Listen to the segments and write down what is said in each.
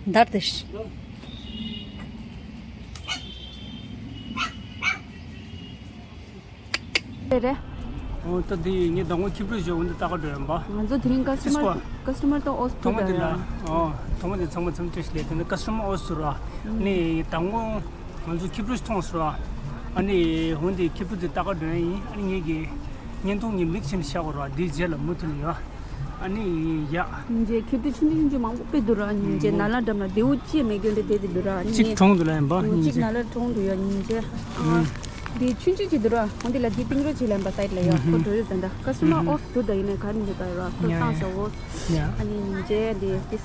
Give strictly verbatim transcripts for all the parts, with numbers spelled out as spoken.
འདར་ཏེ་ཤི། རེད་རེད། ཨོ་ད་འདི་ངས་དང་པོ་ཁྱི་ཕྲུག་ཞོག་འདི་ལྟ་ག་འགྲོ་ཡིན་པ། ང་ཚོ་དེ་རིང་ཀ་སི་ཊ་མར་ཀ་སི་ཊ་མར་དང་ཨོ་སི་ཐོག་མ་འདི་ལ། ཨོ་ཐོག་མ་འདི་ཚང་མ་འཚམས་འདྲི་ཞིག་ལས་དེ་ནི་ཀ་སི་ཊ་མར་ཨོ་སི་ར། ནི་དང་པོ་ང་ཚོ་ཁྱི་ཕྲུག་མཐོང་སོང་། ཨ་ནི་འོན་ཏེ་ཁྱི་ཕྲུག་དེ་ལྟ་ག་འགྲོ་ཡ་ཡིན། ཨ་ནི་ངེད་ཀྱི་བརྙན་ཐུང་གི་མིག་ཆེན་བཞག་གོ་ར། དེའི་རྗེས་ལ་མུ་མཐུད་ནས་ཡོད། ཨ་ནི་ཡ། ཉིན་རྗེ་ཁྱི་ཕྲུག་ཆུང་ཆུང་ཆུང་མང་པོ་དཔེ་འདུག་ར། ཉིན་རྗེ་ནཱ་ལ་འགྲམ་ལ་རྡེའུ་ཅི་མེད་རྒྱུ་འདྲ་བསྡད་དེ་འདུག་ར། ཨ་ནི་གཅིག་གྲོངས་འདུག་ལ་ཡིན་པ། ཉིན་གཅིག་རྗེ་ནཱ་ལ་གྲོངས་འདུག་ཡ། ཉིན་རྗེ་ཨ། དེ་ཆུང་ཆུང་ཅིག་འདུག་ར། འོན་ཏེ་ལ་དེ་པིང་རོ་ཅིག་ལ་ཡིན་པ་སའིཌ་ལ་ཡ། ཁོ་འགྲོ་ཡོད་ད་ད་ཀ་སི་ཊ་མར་ཨོ་སི་འདུག་ད་ཡིན་ན་ག་རེ་འདུག་ད་ར། ཁོ་ཡ་བཏང་ཡ་ཤག་འོ། ཡ། ཨ་ནི་ཉིན་རྗེ་དེ་དེ།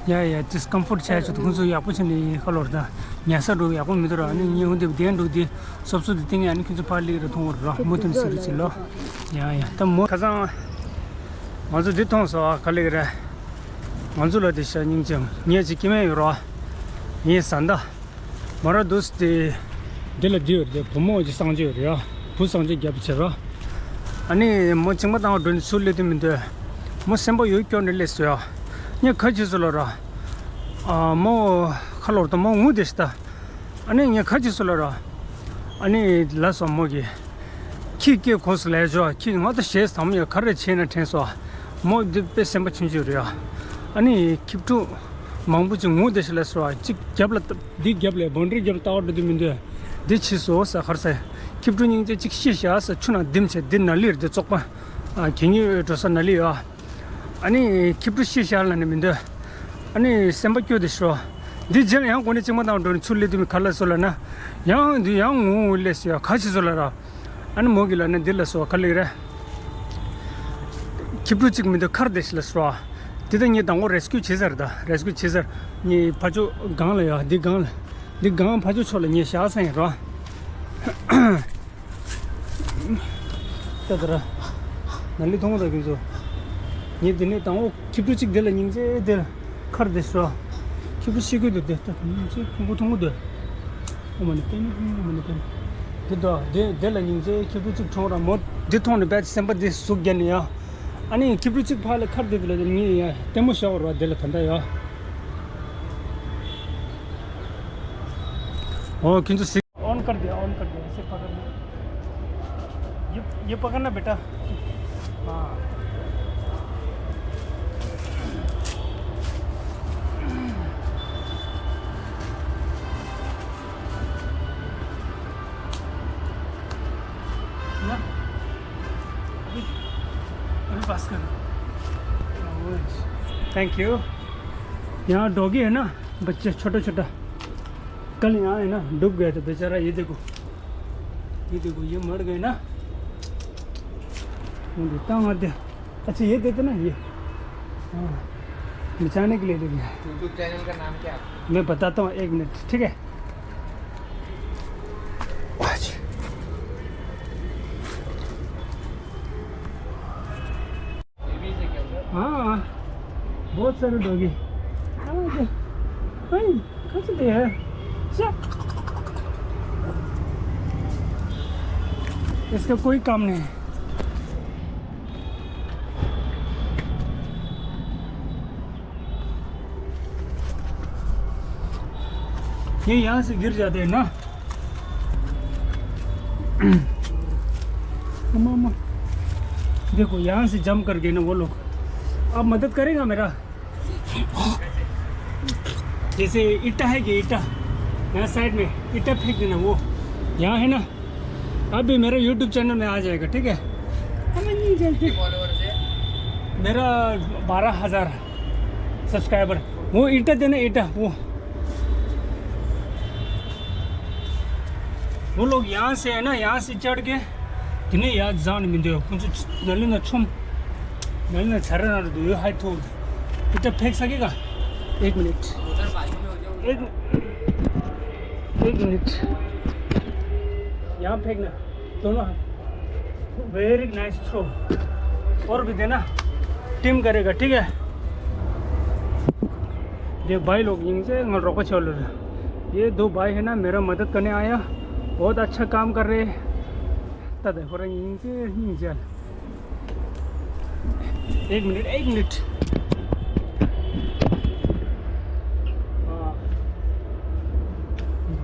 ཡ་ཡ་ཏིས་ཀམ་ཕོར་ཊི་བྱས་ཆོག་ཏུ་ཁོང་ཚོ་ཡག་པོ་བྱས་ནས་ཁ་ལོར་ད་ཉལ་ས་འགྲོ་ཡག་པོ་མི་འདུག་ར། ཨ་ནི་ཉིན་འོན་ཏེ་བདེན་འགྲོ་དེ་སོབ་སོབ་དེ་སྟེང་ཡ་ནི་ཁྱོད་ཚོ་ཕར་ལེགས་ར་མཐོང་བར་ར། མུ་མཐུད་ཟེར་རུ་ཅི་ལོ། ཡ་ཡ་ད་མོ་ཁ་སང་ང་ཚོ་འདི་མཐོང་སོ་ཨ་ག་ལེགས་ར། ང་ཚོ་ལ་དེ་ཤ་སྙིང་རྗེ་ངས་ཅིག་སྐྱེ་དམན་ཡོད་ར། ངས་ཟ་འདའ། མ་ར་འདུག་སྟེ། འདི་ལ་འདི་ཡོད་རེད། བུ་མོ་ཅིག་སངས་རྒྱས་ཡོད་རེད་ཡ། བུ་སངས་རྒྱས་རྒྱབ་བྱེད་ར། ཨ་ནི་མོ་གཅིག་མ་བཏང་བ་འགྲོ་ནས་ཚུར་སླེབས་དུས་མི་འདོད། མོ་སེམས་པ་ཡོད་སྐྱོ་ནས་སླེབས་སོ་ཡ། ངས་ཁ་ཅིག་སུ་ལ་ར། ཨ་མོ་ཁ་ལོར་དུ་མོ་ངུ་བསྡད་ཤི་ད། ཨ་ནི་ངས་ཁ་ཅིག་སུ་ལ་ར། ཨ་ནི་ལ་སོ་མོ་གི། ཁྱི་སྐད་གོ་སོང་ལས་ཆོག་ཁྱི་ང་ད་ཞེས་དམ་ཡ་ག་རེ་བྱས་ན་དྲན་སོང་། མོ་འདི་དཔེ་སེམས་པ་ཆུང་ཆུང་རེད་ཡ། ཨ་ནི་ཁྱི་ཕྲུག་མང་པོ་ཅིག་ངུ་བསྡད་ཤི་ལ་སོ་གཅིག་རྒྱབ་ལ་ལྟ་འདི་རྒྱབ་ལ་བོན་འདྲེ་རྒྱབ་ལ་ལྟ་བ་འགྲོ་དུས་མི་འདོད། འདི་ཕྱིས་སོ་ས་ཁར་ས། ཁྱི་ཕྲུག་སྙིང་རྗེ་གཅིག་ཤི་ཤ་ས་ཆུ་ནང་ལྡིམ་བྱས་འདི་ན་ལིར་འདི་བཙོག་པ། ཨ་གད་སྙིགས་འགྲོ་ས་ན་ལི་ཡ། ཨ་ནི་ཁྱི་ཕྲུག་ཤི་ཤ་ལ་ནི་མི་འདོད། ཨ་ནི་སེམས་པ་སྐྱོ་དེ་ཤོ། འདི་རྗེས་ལ་ཡང་གོ་ནས་གཅིག་མ་བཏང་འགྲོ་ནས་ཚུར་སླེབས་དུས་མི་ག་ལ་སོ་ལ་ན། ཡང་འདི་ཡང་ངུ་ངུ་སླེབས་སོ་ཡ་ག་ཅི་སོ་ལ་ར། ཨ་ནི་མོ་གི་ལ་ནི་འདི་ལ་སོ་ག་ལེགས་རེད། ཁྱི་ཕྲུག་གཅིག་མི་འདུག་ཁར་དེ་ཤི་ལ་སོ། འདི་ད་ངས་དང་པོ་རེ་སྐྱུ་བྱེད་ཟེར་ད་རེ་སྐྱུ་བྱེད་ཟེར། ངས་ཕ་ཕྱོགས་སྒང་ལ་ཡོད་འདི་སྒང་ལ། འདི་སྒང་ཕ་ཕྱོགས་ཕྱོགས་ལ་ངས་བཞག་ས་ཡིན་རོ། ད་ད་ར། ན་ལི་མཐོང་ར་ཁྱོད་ཚོ། ངས་འདི་ནས་དང་པོ་ཁྱི་ཕྲུག་གཅིག་འདི་ལ་སྙིང་རྗེ་འདི་ལ་ཁར་དེ་སོ། ཁྱི་ཕྲུག་ཤི་དགོས་འདུག་དེ་ད་སྙིང་རྗེ་ཁོང་པོ་མཐོང་གི་འདུག་ཨོ་མ་ནི་པེ་ནི་ཨོ་མ་ནི་པེ་ནི། དེ་འདྲ་དེ་དེ་ལ་སྙིང་རྗེ་ཁྱི་ཕྲུག་གཅིག་གྲོངས་ར་མོ་དེ་མཐོང་ནས་བས་སེམས་པ་དེ་ཟུག་རྒྱབ་ནས་ཡ། ཨ་ནི་ཁྱི་ཕྲུག་གཅིག་ཕར་ལ་ཁར་དེ་དེ་ལ་ངས་ཡ་ལྟད་མོ་ཞོག་ར་དེ་ལ་ད་ལྟ་ཡ། ཨོ་ཁྱོད་ཚོ་སི། ऑन कर दिया, ऑन कर दिया, ऐसे पकड़ना। ये, ये पकड़ना बेटा। हाँ। ना? अभी, अभी पास कर। हाँ, वो है। Thank you। यहाँ डॉगी है ना, बच्चे छोटा छोटा। कल यहाँ है ना, डूब गया था बेचारा। ये देखो, ये देखो, ये मर गए ना। वो देता हूँ, दे। अच्छा, ये देते ना, ये। हाँ, बचाने के लिए दे दिया। YouTube चैनल का नाम क्या है? मैं बताता हूँ, एक मिनट, ठीक है? अच्छा। हाँ, बहुत सारे डॉगी। हाँ, ये, हाँ, कैसे दे है? चा-, इसका कोई काम नहीं है। ये यहाँ से गिर जाते हैं ना। अम्मा, अम्मा। देखो, यहाँ से जंप कर गए ना वो लोग। अब मदद करेगा मेरा? जैसे ईटा है कि ईटा, यहाँ साइड में ईटा फेंक देना, वो यहाँ है ना। अभी मेरा YouTube चैनल में आ जाएगा, ठीक है? अब नहीं जल्दी। मेरा बारह हज़ार सब्सक्राइबर। वो ईटा देना, ईटा, वो। वो लोग यहाँ से है ना, यहाँ से चढ़ के, इतने यार जान मिलते हो, कुछ नली ना छुम, नली ना छर ना दो, हाई ठोक। ईटा फेंक सकेगा? एक मिनट। एक, एक मिनट। यहाँ फेंकना। दोनों हाथ। Very nice throw। और भी देना। टीम करेगा, ठीक है? ये भाई लोग, इनसे रोको छोड़ लो। ये दो भाई है ना, मेरा मदद करने आया, बहुत अच्छा काम कर रहे हैं। दादा, हो रहा है, इनसे, इनसे। एक मिनट, एक मिनट।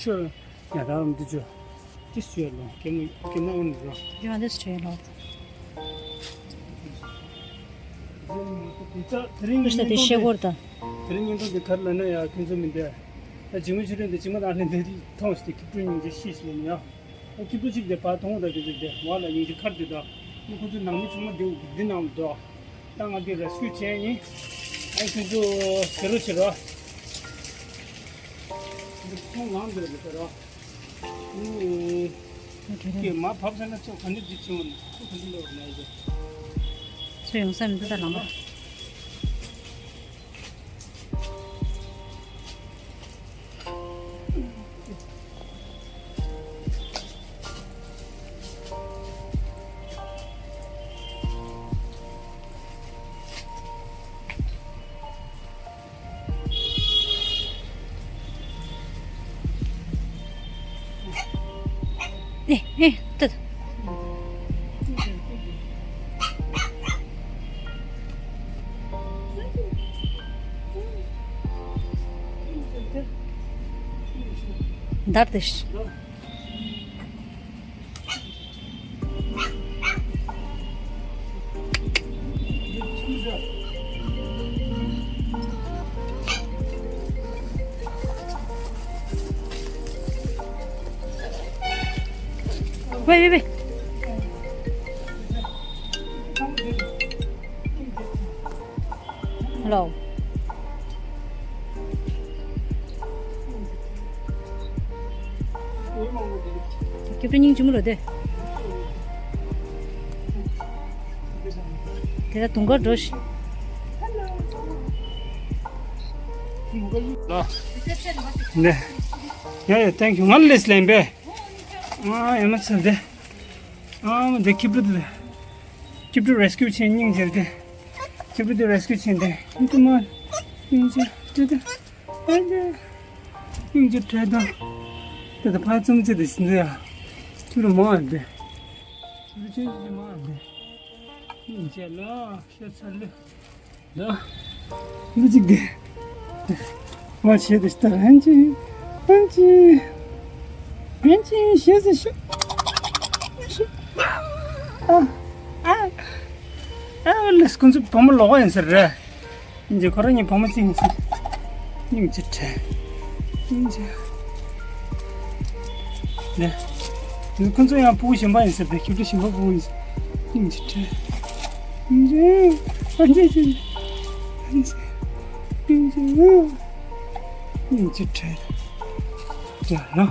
ཤོར། ཡ་ད་རུང་འདི་ཚོ་ཏི་སུ་ཡ་ལོ་ཀེ་མོ་ཀེ་མོ་འོན་རོ། ཡ་འདི་སུ་ཡ་ལོ། དེ་རིང་ཁུ་ཤ་དེ་ཤེ་གོར་ད། དེ་རིང་ཉིན་ཐོ་འདི་གར་ལ་ན་ཡ་ཁྱོད་ཚོ་མི་འདས། ད་ཇི་མ་ཆུ་རེད་འདི་ཇི་མ་ད་ནི་འདི་མཐོང་སྟེ་ཁྱི་སྤྲུལ་ཉིན་གྱི་ཤི་ཤི་ལ་ནི་ཡ། ཨ་ཁྱི་སྤྲུལ་ཅིག་འདི་བ་མཐོང་ད་ཁྱོད་ཚོ་འདི་བ་ལ་ཉིན་གྱི་ཁར་འདི་ད། ནི་ཁོ་ཚོ་ནང་མི་ཚང་མ་འདི་འདི་ནང་འདུག་ད་ང་འདི་རེ་སྐྱུ་བྱས་ཡིན། ཨ་ཁྱོད་ཚོ་ཟེར་རོ་བྱེད་རོ། འདི་ཁོང་ནང་འདི་རེད་ཟེར་རོ། ཨུ། ཨུ། ཨུ། ཀྱེ་མ་བབས་ས་ན་ཚོ་ག་འདྲ་འདི་བྱེད་འོང་ཁོ་ག་འདྲ་ལོག་ན་ཡོད། ཚོ་ཡོང་ས་མི་འདུག་ད་ལམ་པ། ཨེ་ཨེ་ཏད། འདར་ཏེ།喂喂喂。 ལའོ། སྐྱོ་པའི་སྙིང་རྗེ་མོ་རེད་དེ། དེ་ལ་དུང་དཀར་འགྲོ་ཤི། ལ། ནས། ཡ་ཡ། Thank you. ང་ལ་ལས་ལན་པས། ཨ་ཡ་མ་ཚར་དེ། ཨ་མ་དེ་ཁྱི་ཕྲུག་དེ། ཁྱི་ཕྲུག་རེ་སི་ཀིའུ་བྱས་སྙིང་རྗེ་དེ། ཁྱི་ཕྲུག་དེ་རེ་སི་ཀིའུ་བྱས་དེ། ཨ་ཏི་མ། སྙིང་རྗེ་དེ་དེ། ཨ་ཏི། སྙིང་རྗེ་བྲལ་དང་། དེ་དེ་ཕར་ཙུམ་ཙེ་དེ་ཟིན་ཙེ་ཡ། ཁྱི་ཕྲུག་མང་བ་དེ། ཁྱི་ཕྲུག་ཆུང་ཆུང་མང་བ་དེ། སྙིང་རྗེ་ལ་ཤ་ཚ་ལུ། ལ། ལུ་ཅིག་དེ། མ་བྱེད་དེ་ལྟར་ཧན་ཅི། ཧན་ཅི། ཧན་ཅི་ཤེས་ཟེར་ཤོག་ཨ། ཨ། ཨ་ལས་ཁོང་ཚོ་བུ་མོ་ལོག་ཡིན་ཟེར་རེད། སྙིང་རྗེ། ཁོ་རང་གཉིས་བུ་མོ་གཅིག་ཡིན་ཟེར། སྙིང་རྗེ་བྲལ། སྙིང་རྗེ། ནས། དེ་ཁོ་ཚོ་ཡང་ཕྲུ་གུ་གཞན་པ་ཡིན་ཟེར་ཏེ། ཁྱི་ཕྲུག་གཞན་པ་ཕྲུ་གུ་ཡིན་ཟེར། སྙིང་རྗེ་བྲལ། སྙིང་རྗེ། ཨ་ཅེ་ཅེ། སྙིང་རྗེ། སྙིང་རྗེ། སྙིང་རྗེ་བྲལ། ཡ་ལོ།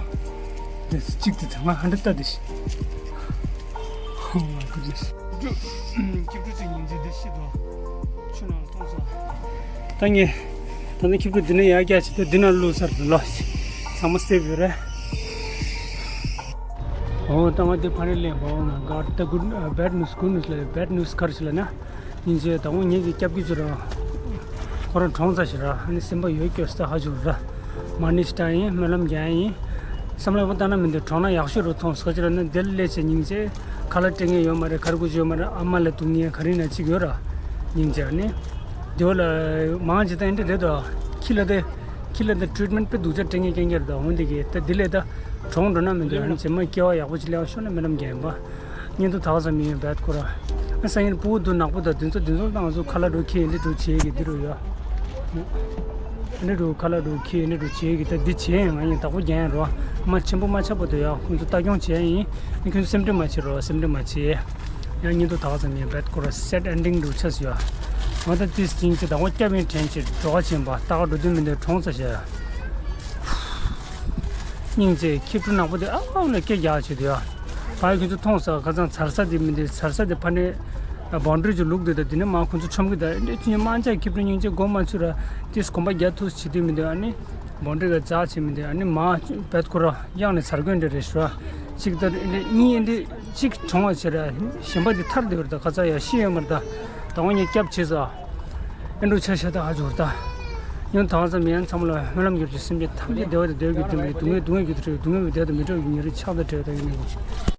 དེ་གཅིག་དེ་ཚང་མ་ཧ་འདྲ་ལྟ་དེ་ཤི། Oh my goodness. སྐྱིབ་ཕྲུག་ཅིག་ཉིན་བྱེད་འདི་ཤི་དོ། ཆུ་ནང་མཐོང་སོང་། ད་ངས་ད་ནི་ཁྱི་ཕྲུག་འདི་ནས་ཡར་རྒྱག་ཆེད་དུ་འདི་ན་བླུགས་ཚར་ལོ། ཚང་མ་སེབ་ཡོད་རེད། ཨོ་ད་ང་འདི་ཕ་ནས་ལེན་པ། Oh my god. ད་good, uh, bad news, good news ལ། Bad news ག་རེ་ཞིག་ལབ་ན། ཉིན་བྱེད་ད་ངོ་ངེད་ཀྱི་སྐྱབས་ཀྱི་ཚུ་ར། ཁོ་རང་གྲོངས་ཚར་ཞིག་ར། ཨ་ནི་སེམས་པ་ཡོད་སྐྱོ་ས་ཧ་ཅུ་ར། མ་ཎི་ཞིག་བཏང་ཡིན། སྨོན་ལམ་རྒྱག་ཡིན། བསམ་བློ་ཡག་པོ་བཏང་ན་མི་འདུག་གྲོངས་ན་ཡག་ཤོས་རུ་མཐོང་སོང་ཅི་ར་ན། དེ་ལ་སླེབས་བྱས་ཉིན་བྱེད་ཁ་ལག་སྤྲད་མཁན་ཡོད་མ་རེད། ག་རེ་དགོས་ཀྱི་ཡོད་མ་རེད། ཨ་མ་ལ་སྡུག་བསྔལ་ག་རེ་ན་གཅིག་ཡོད་ར། ཉིན་བྱེད་ཨ་ནི། དེ་བ་ལ་མང་ཇི་ལྟར་འདི་རེད་དོ། ཁྱི་ལ་དེ། ཁྱི་ལ་དེ་ཊི་རི་ཊི་མེན་ཊི་དཔེ་སྡུག་ཅག་སྤྲད་མཁན་རྐྱང་རྐྱང་རེད་དོ། འོན་ཏེ་གི་ད་དེ་ལས་ད་གྲོངས་འགྲོ་ན་མི་འདུག་ཨ་ནི་རྗེས་མ་སྐྱེ་བ་ཡག་པོ་ཅིག་སླེབས་ཤོག་ན་སྨོན་ལམ་རྒྱག་ཡིན་པ། བརྙན་ཐུང་དག་ཙམ་ཡིན་བད་ཁོ་ར། ཨ་སང་ཉིན་ཕྲུ་གུ་འདུག་ནག་པོ་དང་དེ་ཚོ་དེ་ཚོ་དང་ང་ཚོ་ཁ་ལག་འགྲོ་ཁྱི་འདི་འགྲོ་བྱེད་ཀྱི་འདི་རུ་ཡོད། འདི་འགྲོ་ཁ་ལག་འགྲོ་ཁྱི་འདི་འགྲོ་བྱེད་ཀྱི་ད་འདི་བྱེད་ཡིན། ང་ཡིན་བདག་པོ་རྒྱག་ཡིན་རོ། མ་ཆེན་པོ་མ་ཆགས་པ་དུ་ཡོད། ཁོང་ཚོ་ལྟ་སྐྱོང་བྱེད་ཡིན། ཨ་ཁྱོད་ཚོ་སེམས་ཁྲལ་མ་བྱེད་རོ། སེམས་ཁྲལ་མ་བྱེད། ཡང་བརྙན་ཐུང་དག་ཙམ་ཡིན་བད་ཁོ་ར། སེཌ་ཨེན་ཌིང་འགྲོ་ཆགས་ཡོད། ང་ད་ཏིས་ཅིང་ཅི་བདག་པོ་སྐྱབས་ཡིན་དྲན་ཅིག་འགྲོ་བ་ཆེན་པོ་ལྟ་ག་འགྲོ་དུས་མི་འདོད་གྲོངས་ས་བྱས། སྙིང་རྗེ། ཁྱི་ཕྲུག་ནག་པོ་དེ་ཨ་ཨ་ལ་སྐད་རྒྱག་བྱེད་དུ་ཡ། ཕ་ཡི་ཁྱོད་ཚོ་མཐོང་ས་ཁ་སང་ཚར་ས་དེ་མི་འདི་ཚར་ས་དེ་ཕ་ནས་བོན་ཌི་རི་ཅིག་ལུག་དེ་ད་དེ་ནས་མ་ཁོ་ཚོ་ཆོམ་གི་ད་འདྲེ་ཅི་མ་ཅག་ཁྱི་ཕྲུག་སྙིང་རྗེ་མགོ་མ་ཚུད་ར། དེས་གོམ་པ་རྒྱག་ཐུག་བྱེད་དུས་མི་འདི་ཨ་ནི་བོན་ཌི་རི་ག་འཛག་བྱེད་མི་འདི་ཨ་ནི་མ་བད་ཁོ་ར་གཡང་ནས་ཚར་གོན་འདྲ་རེད་ཤོ། གཅིག་ད་འདྲེ་གཉིས་འདྲེ། གཅིག་གྲོངས་པ་བྱེད་ར། གཞན་པ་འདི་ཐར་བསྡད་པ་རེད། ད་ཁ་ཚ་ཡ་ཤི་ཡོད་མ་རེད། ད་ད་ང་ངས་སྐྱབས་བྱེད་ས། ཨེ་འགྲོ་ཆ་ཤ་ད་ཧ་ཇོ་ད། ཡང་དང་ཙམ་ཡན་ཚང་མ་ལ་སྨོན་ལམ་རྒྱབ་ཀྱི་སེམས་ཅན་ཐམས་ཅད་བདེ་བ་དང་བདེ་བ་གི་དོན་གྱི་སྡུག་བསྔལ་སྡུག་བསྔལ་གྱི་དུ་ཁྲོད་སྡུག་བསྔལ་མི་བདེ་དང་མི་འཕྲོག་གི་ཉེ་རིང་ཆགས་སྡང་བྲལ་བ་དང་ཡིན་ནས།